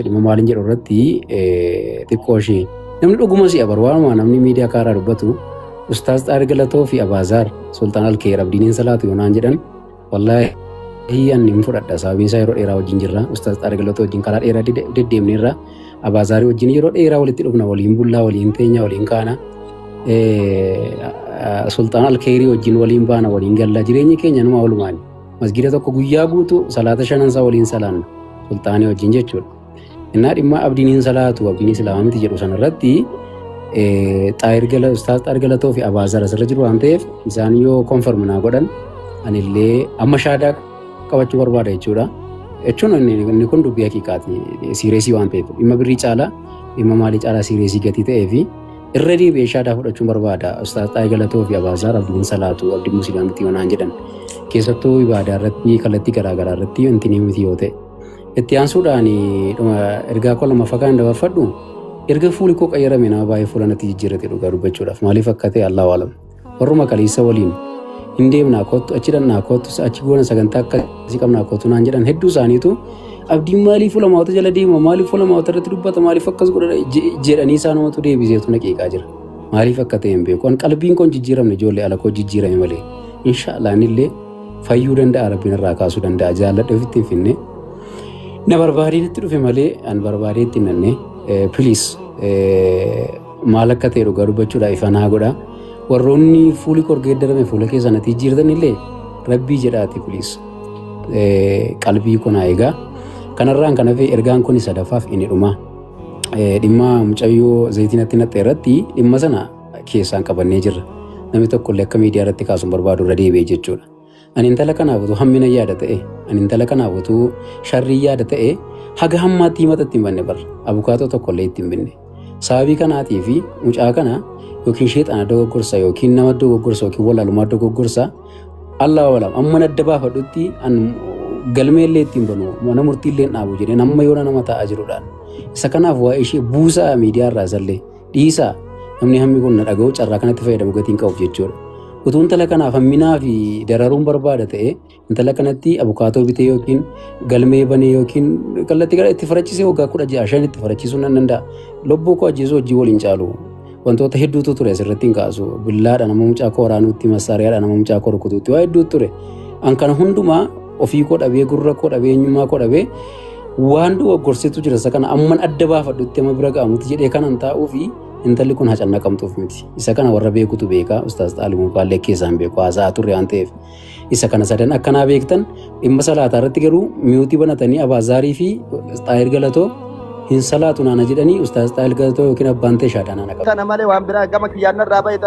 Dhimma maaliin jedhu irratti xiqqoo ishee namni dhuguma si'a barbaaduma namni miidiyaa kaaraa dubbatu Ustaaz Xaar Galatoo fi Abaazaar Sultaan Alkeer Abdiiniin Salaatu yoonaan jedhan wallaahi ani hin fudhadha. Sababiin isaa yeroo dheeraa wajjin jirra. Ustaaz Xaar Galatoo wajjin karaa dheeraa deddeemneerra. Abaazaarii wajjin yeroo dheeraa walitti dhufna, waliin bullaa, waliin teenya, waliin kaana. Sultaan Alkeerii wajjin waliin baana, waliin galla. Jireenyi keenya numa walumaani. Masgiida tokko guyyaa guutuu salaata shanansaa waliin salaanna. Sultaanii wajjin jechuudha. Innaa dhimma abdiin hin salaatu, abdiin islaamaa miti jedhu sanarratti Ustaaz Xaayir Galatoo fi Abaazar asirra jiru waan ta'eef isaan yoo confirm naa godhan anillee amma shaadaa qabachuu barbaada jechuudha. Jechuun inni kun dubbii haqiiqaati. Serious waan ta'eef dhimma birrii caalaa, dhimma maalii caalaa serious gatii ta'ee fi irra deebi'ee shaadaa fudhachuun barbaada. Ustaaz Xaayir Galatoo fi Abaazar abdiin salaatu, abdiin musliimaa miti yoo naan jedhan, keessattuu ibaadaa irratti kallattii garaagaraa irratti wanti ni miti yoo ta'e. Itti aansuudhaan ergaa koo lammaffaa kan dabarfadhu, erga fuuli koo qayyarame nama baay'ee fuula natti jijjiirrate dhugaa dubbachuudhaaf. Maaliif akka ta'e Allahu alam. Warruma kaleessa waliin hin deemnaa kottu, achi dhannaa kottu, achi goona, sagantaa akkasii qabnaa kottu naan jedhan hedduu isaaniitu abdiin maaliif fuula maawota jala deema, maaliif fuula maawota irratti dubbata, maaliif akkas godha jedhanii isaanumatu deebiseetu na qeeqaa jira. Maaliif akka ta'e hin beeku. An qalbiin koon jijjiiramne, ijoollee ala koo jijjiirame malee. Inshaallah innillee fayyuu danda'a, rabbiin irraa kaasuu danda'a. Jaalladhe ofitti hin finne. Na barbaadee natti dhufe malee an barbaadee itti hin nanne. Please, maal akka ta'e dhugaa dubbachuudhaaf ifa naa godha. Warroonni fuuli koo geeddarame fuula keessa natti jijjiirtan illee rabbii jedhaati please. Qalbii kun haa egaa. Kanarraan kan hafe ergaan kun sadaffaaf inni dhuma. Dhimma mucayyoo zayitii natti naxxe irratti dhimma sana keessaan qabannee jirra. Namni tokko illee akka miidiyaa irratti kaasuun barbaadu irra deebi'e jechuudha. Ani intala kanaaf utuu hammina yaada ta'e, ani intala kanaaf utuu sharrii yaada ta'e, haga hammaatti himata itti hin banne barra. Abukaatoo tokko illee itti hin binne. Sababii kanaatii fi mucaa kana yookiin sheexana dogoggorsa yookiin nama dogoggorsa yookiin wallaalumaa dogoggorsa, Allahu alam, amma adda baafadhutti an galmee illee ittiin banu, mana murtii illee hin dhaabu jedheen amma yoona nama taa'aa jirudhaan. Isa kanaaf waa'ee ishee buusaa miidiyaa irraa isallee dhiisaa, namni hammi kun na dhaga'u carraa kanatti fayyadamu gatiin qabuuf jechuudha. Utuu intala kanaaf hamminaa fi dararuun barbaada ta'e intala kanatti abukaatoo bitee yookiin galmee banee yookiin kallattii gara itti farachisee waggaa 16 5 itti farachiisuu nan danda'a. Lubbuu koo ajjeesuu hojii waliin caalu. Wantoota hedduutu ture, asirratti hin kaasu. Billaadha nama mucaa koo waraanuutti, massaariyaadha nama mucaa koo rukutuutti, waa hedduutu ture. An kana hundumaa ofii koo dhabee, gurra koo dhabee, eenyummaa koo dhabee waan dogoggorsetu jira. Isa kana amman adda baafadhutti, amma bira ga'amutti jedhee kanan taa'uu fi intalli kun hacannaqamtuuf miti. Isa kana warra beekutu beeka. Ustaaz Xaalimuu Baallee keessaan beeku, haasa'aa turre waan ta'eef. Isa kana sadan akkanaa beektan. Dhimma salaataa irratti garuu mute banatanii Abaazaarii fi Xaayir Galatoo hin salaatu naana jedhanii, Ustaaz Xaayir Galatoo yookiin abbaan ta'e shaadaa naana qaba. Tana malee waan biraa gama kiyyaannarraa bahe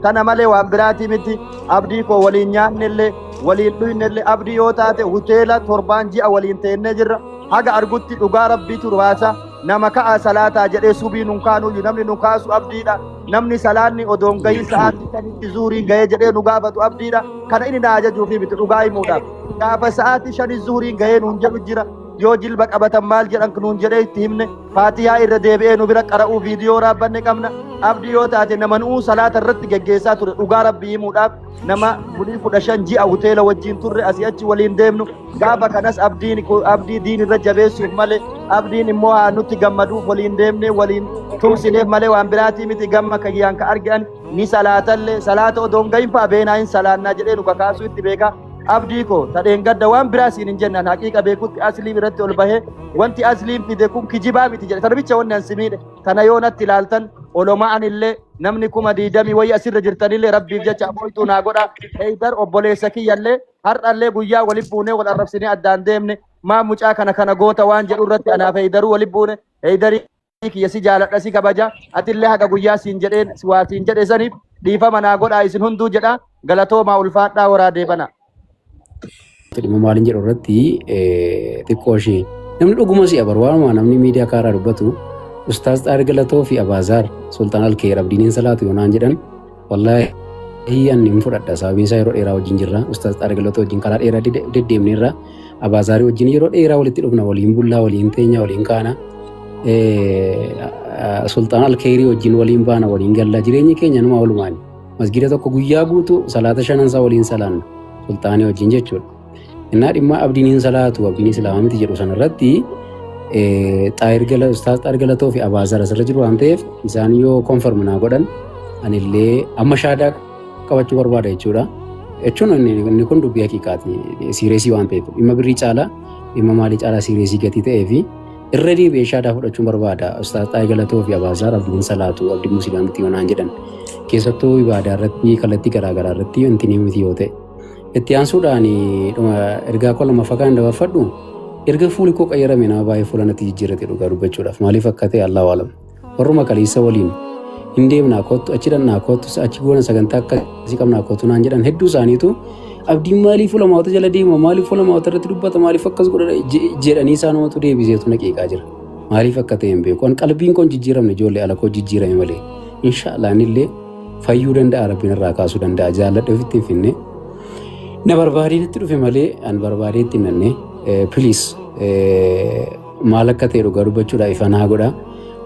tana malee waan biraatii miti. Abdii koo waliin nyaannellee, waliin dhuynellee, abdii yoo taate hoteela torbaan ji'a waliin teennee jirra. Haga argutti dhugaa rabbiitu baasa. Nama ka'a salaataa jedhee subii nun kaanuyyuu namni nu kaasu abdiidha. Namni salaanni odoon gahin sa'aatii 5tti zuuriin gahee jedhee nu gaafatu abdiidha. Kana inni na ajajuufi miti dhugaa himuudhaaf. Gaafa sa'aatii 5 zuuriin gahee nuun jedhu jira. Yoo jilba qabatan maal jedhan nuun jedhee itti himne. Faatihaa irra deebi'ee nu bira qara'uu viidiyoo raabbanne qabna. Abdii yoo taate nama nu'uu salaata irratti geggeessaa ture. Dhugaa rabbii himuudhaaf nama bulii 15 ji'a hoteela wajjin turre, asii achi waliin deemnu. Gaafa kanas abdiin abdii diin irra jabeessuuf malee, abdiin immoo haa nutti gammaduuf waliin deemne, waliin tumsineef malee waan biraatii miti. Gamma kiyyaan ka argan ni salaatallee, salaata odoon gahin faa beenaa hin salaannaa jedhee nu kakaasuu itti beeka. Abdii koo tadheen gadda waan biraa siin hin jennaan, haqiiqa beekutti aslii biratti ol bahee wanti asliin fide kun kijibaa miti jedhe. Tana bicha wanni an si miidhe tana. Yoo natti ilaaltan oloma'an illee namni 20,000 wayii asirra jirtanillee rabbiif jecha abooytuu naa godha. Heydar obboleessa kiyyallee har'allee guyyaa walitti buunee wal arrabsinee addaan deemne, maa mucaa kana kana goota waan jedhu irratti anaaf Heydaruu walitti buune. Heydarii kiyya, si jaaladha, si kabaja. Atillee haga guyyaa siin jedheen waa siin jedhe saniif dhiifama naa godhaa isin hunduu jedha. Galatoomaa, ulfaadhaa, horaa deebana. Dhimma maaliin jedhu irratti xiqqoo ishee namni dhuguma si'a barbaaduma namni miidiyaa kaaraa dubbatu Ustaaz Xaayir Galatoo fi Abaazaar Sultaan Alkeer abdiin hin salaatu yoo naan jedhan wallaahi ani hin fudhadha. Sababiin isaa yeroo dheeraa wajjin jirra. Ustaaz Xaayir Galatoo wajjin karaa dheeraa deddeemneerra. Abaazaarii wajjin yeroo dheeraa walitti dhufna, waliin bullaa, waliin teenya, waliin kaana. Sultaan Alkeerii wajjin waliin baana, waliin galla. Jireenyi keenya numa walumaani. Masgiida tokko guyyaa guutuu salaata shanansaa waliin salaanna. Sultaanii wajjin jechuudha. Innaa dhimma abdiin hin salaatu, abdiin islaamaa miti jedhu sanarratti Xaayir Gala Ustaaz Xaayir Galatoo fi Abaazar asirra jiru waan ta'eef isaan yoo confirm naa godhan anillee amma shaadaa qabachuu barbaada jechuudha. Jechuun inni kun dubbii haqiiqaati. Serious waan ta'eef dhimma birrii caalaa, dhimma maalii caalaa serious gatii ta'ee fi irra deebi'ee shaadaa fudhachuun barbaada. Ustaaz Xaayir Galatoo fi Abaazar abdiin salaatu, abdiin musliimaa miti yoo naan jedhan, keessattuu ibaadaa irratti kallattii garaagaraa irratti wanti ni miti yoo ta'e. Itti aansuudhaan ergaa koo lammaffaa kan dabarfadhu, erga fuuli koo qayyarame nama baay'ee fuula natti jijjiirrate. Dhugaa dubbachuudhaaf maaliif akka ta'e Allahu alam. Warruma kaleessa waliin hin deemnaa kottu, achi dhannaa kottu, achi goona, sagantaa akkasii qabnaa kottu naan jedhan hedduu isaaniitu abdiin maaliif fuula maawota jala deema, maaliif fuula maawota irratti dubbata, maaliif akkas godha jedhanii isaanumatu deebiseetu na qeeqaa jira. Maaliif akka ta'e hin beeku. An qalbiin koon jijjiiramne, ijoollee ala koo jijjiirame malee. Inshaallah anillee fayyuu danda'a, rabbiin irraa kaasuu danda'a. Jaalladhe ofitti hin finne. Na barbaadee natti dhufe malee an barbaadee itti hin nanne. Please, maal akka ta'e dhugaa dubbachuudhaaf ifa naa godha.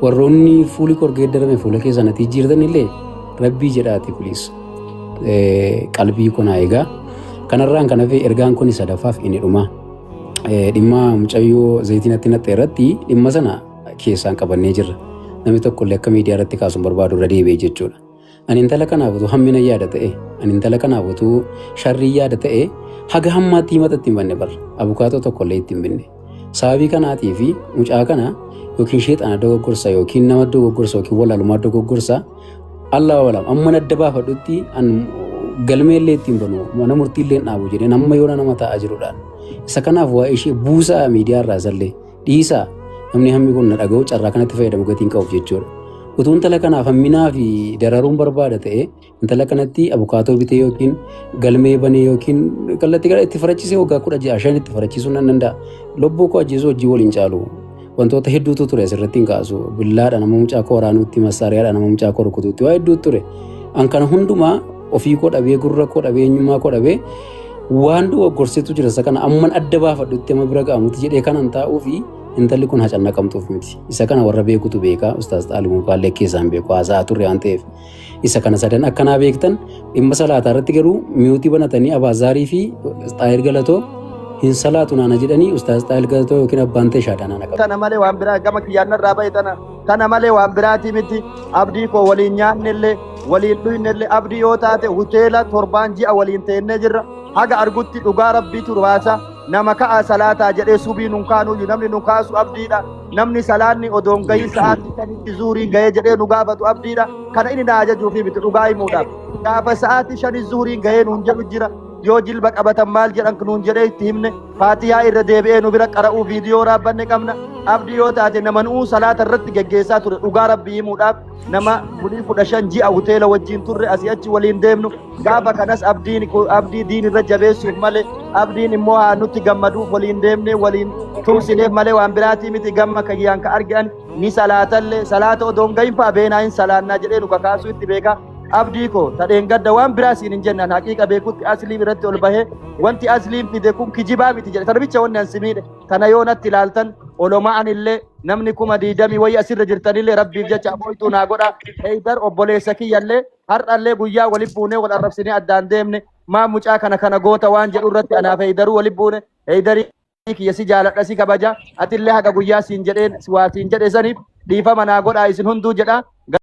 Warroonni fuuli koo geeddarame fuula keessa natti jijjiirtan illee rabbii jedhaati please. Qalbii kun haa egaa. Kanarraan kan hafe ergaan kun sadaffaaf inni dhuma. Dhimma mucayyoo zayitii natti naxxe irratti dhimma sana keessaan qabannee jirra. Namni tokko illee akka miidiyaa irratti kaasuun barbaadu irra deebi'e jechuudha. Ani intala kanaaf utuu hammina yaada ta'e, ani intala kanaaf utuu sharrii yaada ta'e, haga hammaatti himata itti hin banne barra. Abukaatoo tokko illee itti hin binne. Sababii kanaatii fi mucaa kana yookiin sheexana dogoggorsa yookiin nama dogoggorsa yookiin wallaalumaa dogoggorsa, Allah alam, amma adda baafadhutti an galmee illee ittiin banu, mana murtii illee hin dhaabu jedheen amma yoona nama taa'aa jirudhaan. Isa kanaaf waa'ee ishee buusaa miidiyaa irraa isallee dhiisaa, namni hammi kun na dhaga'u carraa kanatti fayyadamu gatiin qabuuf jechuudha. Utuu intala kanaaf hamminaa fi dararuun barbaada ta'e, intala kanatti abukaatoo bitee yookiin galmee banee yookiin kallattii gara itti farachisee waggaa 16 5 itti farachiisuu nan danda'a. Lubbuu koo ajjeesuu hojii waliin caalu. Wantoota hedduutu ture, asirratti hin kaasu. Billaadha nama mucaa koo waraanuutti, massaariyaadha nama mucaa koo rukutuutti, waa hedduutu ture. An kana hundumaa ofii koo dhabee, gurra koo dhabee, eenyummaa koo dhabee waan dogoggorsetu jira. Isa kana amman adda baafadhutti, amma bira ga'amutti jedhee kanan taa'uu fi intalli kun hacannaqamtuuf miti. Isa kana warra beekutu beeka. Ustaaz Xaalimuu Baallee keessaan beeku, haasa'aa turre waan ta'eef. Isa kana sadan akkanaa beektan. Dhimma salaataa irratti garuu mute banatanii Abaazaarii fi Xaayir Galatoo hin salaatu naana jedhanii, Ustaaz Xaayir Galatoo yookiin abbaan ta'e shaadaa naana qaba. Tana malee waan biraa gama kiyyaan irraa bahe tana malee waan biraatii miti. Abdii koo waliin nyaannellee waliin dhuynellee, abdii yoo taate hoteela torbaan ji'a waliin teennee jirra. Haga argutti dhugaa rabbiitu baasa. Nama ka'a salaataa jedhee subii nun kaanuyyuu namni nu kaasu abdiidha. Namni salaanni odoon gahii sa'aatii 5tti zuuriin gahee jedhee nu gaafatu abdiidha. Kana inni na ajajuufi miti, dhugaa himuudhaaf. Gaafa sa'aatii 5 zuuriin gahee nuun jedhu jira. Yoo jilba qabatan maal jedhan nuun jedhee itti himne, faatiyaa irra deebi'ee nu bira qara'uu viidiyoo raabbanne qabna. Abdii yoo taate nama nu'uu salaata irratti geggeessaa ture. Dhugaa rabbii himuudhaaf nama bulii 15 ji'a hoteela wajjin turre, asii achi waliin deemnu. Gaafa kanas abdiin abdii diin irra jabeessuuf malee, abdiin immoo haa nutti gammaduuf waliin deemne, waliin tumsineef malee waan biraatii miti. Gamma kiyyaan ka argan ni salaatallee, salaata odoon gahin faa beenaa hin salaannaa jedhee nu kakaasuu itti beeka. Abdii koo tadheen gadda waan biraa siin hin jennaan, haqiiqa beekutti aslii biratti ol bahee wanti asliin fide kun kijibaa miti jedhe. Tana bicha wanni an si miidhe tana. Yoo natti ilaaltan olomaan illee namni 20,000 wayii asirra jirtanillee rabbiif jecha abooytuu naa godha. Heydar obboleessa kiyyallee har'allee guyyaa walitti buunee wal arrabsinee addaan deemne, maa mucaa kana kana goota waan jedhu irratti anaaf Heydaruu walitti buune. Heydarii kiyya, si jaaladha, si kabaja, atillee haga guyyaa siin jedheen waa siin jedhe saniif dhiifama naa godhaa isin hunduu jedha.